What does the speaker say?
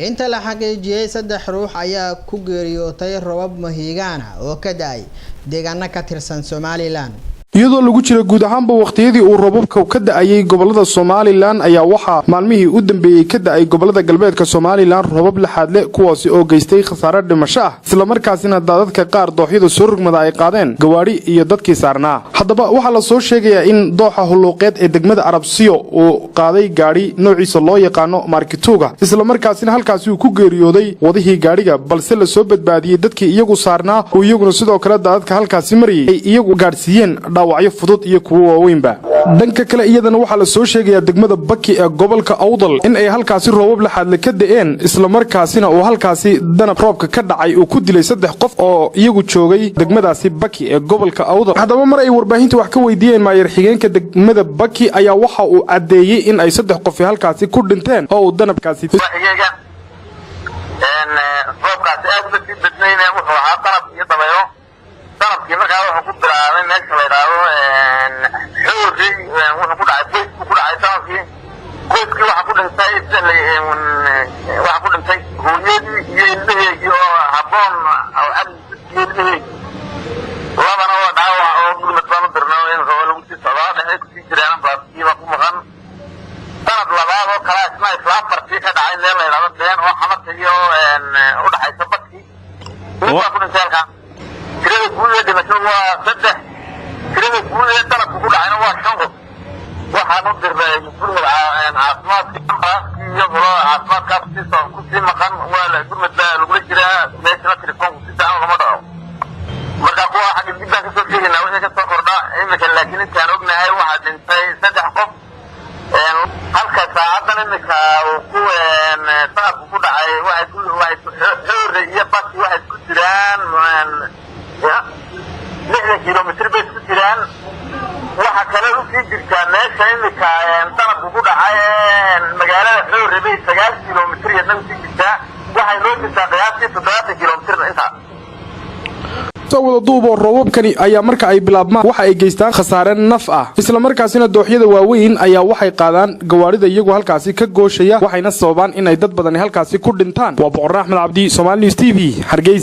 Inta la xaqiijiyey, saddex ruux ayaa ku geeriyootay robab mahiigaana oo ka da-ay deegaano ka tirsan Somaliland. Iyadoo lagu jira guud ahaanba wakhtiyadii uu roobabka ka da'ayay gobolada Somaliland, ayaa waxaa maalmihii u dambeeyey ka da'ay gobolada galbeedka Somaliland roobab laxaadle, kuwaasi oo geystay khasaare dhimasho ah, islamarkaasina daadadka qaar dooxyada soo rugmada ay qaadeen gawaadhi iyo dadkii saarnaa. Haddaba waxaa la soo sheegayaa in dooxa Hulluuqeed ee degmada Arabsiyo uu qaaday gaadhi noociisa loo yaqaano markituuga, islamarkaasina halkaasi uu ku geeriyooday wadihii gaadhiga, balse lasoo badbaadiyey dadkii iyagu saarnaa oo iyaguna sidoo kale daadadka halkaasi marayay ay iyagu gaadhsiiyeen dhaawacyo fudud iyo kuwo waaweynba. Dhanka kale, iyadana waxaa la soo sheegayaa degmada Baki ee gobolka Awdal in ay halkaasi roobab laxaadle ka da'een, islamarkaasina uu halkaasi danab roobka ka dhacay uu ku dilay saddex qof oo iyagu joogay degmadaasi Baki ee gobolka Awdal. Haddaba mar ay warbaahinta wax ka weydiiyeen maayar xigeenka degmada Baki ayaa waxa uu caddeeyey in ay saddex qofi halkaasi ku dhinteen oo uu danabkaasi Roobkaasi aad uma sii badnayne, wuxuu ahaa danab iyo dabaylo. Danabkii markaa wuxuu ku bilaabay meesha la yidhaahdo Xoorey. Wuxuu ku dhacay qoys buu ku dhacay danabkii. Qoyskii waxaa ku dhintay hooyadii iyo ilmaheegii oo habboon oo cali iyo ilmaheegii. Labana waa dhaawac oo gurmad baan u dirnay in lagu sii socdaa, dhexday kusii jiraan, baaskiiba ku maqan. Sanad labaad oo kale isna isla afartii ka dhacay meel la yidhahdo Been oo Xamarta iyo udhaxaysa Badkii. Mid baa ku dhintay halkaa. Tirada guud ee dhimashadu waa saddex, tirada guud ee danabku ku dhacayna waa shan qof. Waxaan u dirnay gurmad caafimaadka, ambalaaskii iyo hulo caafimaadkaa kusii maqan. Waa la gurmad baa lagula jiraa, meeshana telefoonku si fiican ugama dhaco. Marka kuwa xagga dib baan kasoo sheegaynaa wixii kasoo kordha imika, laakiin intaan ognahay waxaa dhintay saddex qof. Halka saacadan imika uu ku sanadku ku dhacay waxay Xoore iyo Baki waxay isku jiraan 60 kilomitr bay isku jiraan. Waxa kale usii jirtaa meesha imika danabku ku dhacay magaalada Xoore bay 9 kilomitr iyadna usii jirtaa. Waxay noo jirtaa qiyaastii 70 kilomitr intaas. Wada duuboo, roobabkani ayaa marka ay bilaabmaan waxa ay geystaan khasaare naf ah, islamarkaasina dooxyada waaweyn ayaa waxay qaadaan gawaadhida iyagu halkaasi ka gooshaya, waxayna sababaan inay dad badani halkaasi ku dhintaan. Waa Boqor Axmed Cabdi, Somali News TV, Hargeysa.